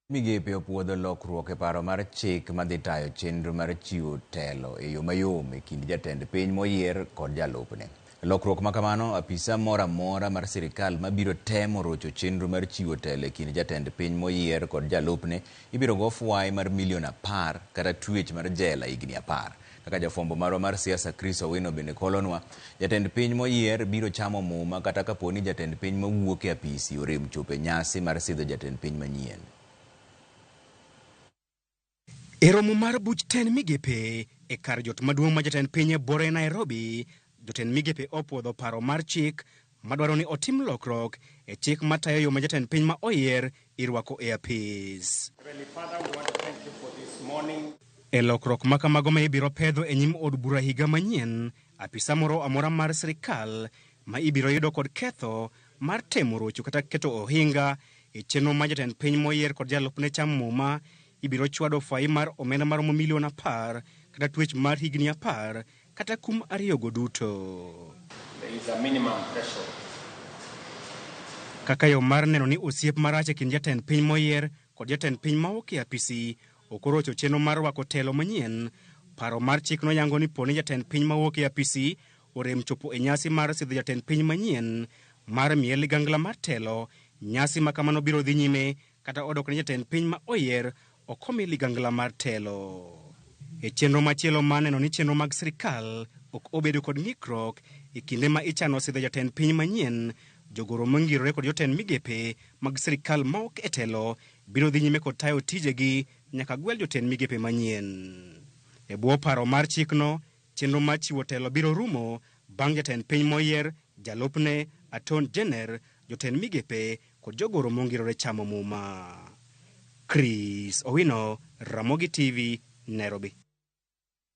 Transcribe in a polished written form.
Migepe opuodho lokruok e paro mar chik madhi tayo chenro mar chiwo telo e yo mayom e kind jatend piny moyier kod jalupne. Lokruok ma kamano, apisa moro amora mar sirikal mabiro temo rocho chenro mar chiwo telo e kind jatend piny moyier kod jalupne ibiro go fwai mar milion 10 kata twech mar jela higni 10. Kaka jafwambo marwa mar siasa Chris Owino bende kolonwa, jatend piny moyier biro chamo muma kata kapo ni jatend piny mawuok e apisi orem chopo e nyasi mar sidho jatend piny manyien. E romo mar buch tend migepe e kar jot maduong' ma jatend piny e buore Nairobi, jotend migepe opuodho paro mar chik madwaro ni otim lokruok e chik matayo yo ma jatend piny ma oyier irwako e apis. E lokruok ma kamago ma ibiro pedho e nyim od bura higa manyien, apisa moro amora mar sirikal ma ibiro yudo kod ketho mar temo rocho kata keto ohinga e chenro ma jatend piny moyier kod jalupne cham muma ibiro chwado fai mar omenda maromo milion 10 kata twech mar higni 10 kata kum ariyogo duto. There is a minimum threshold. Kaka yo mar neno ni osiep marach e kind jatend piny moyier kod jatend piny mawuok e apisi ok orocho chenro mar rwako telo manyien, paro mar chik noyango ni poni jatend piny mawuok e apisi orem chopo e nyasi mar sidho jatend piny manyien mar miye ligangla mar telo, nyasi ma kamano biro dhi nyime kata odok ne jatend piny ma oyier ok omi ligangla mar telo. E chenro machielo mar neno ni chenro mag sirikal ok obedo kod ng'ikruok e kinde ma ichano sidho jatend piny manyien, jogoro mongirore kod jotend migepe mag sirikal ma ok e telo biro dhi nyime kod tayo tijegi nyaka gwel jotend migepe manyien. E bwo paro mar chikno, chenro mar chiwo telo biro rumo bang' jatend piny moyier, jalupne, Attorney General, jotend migepe kod jogoro mongirore chamo muma. Chris Owino, Ramogi TV, Nairobi.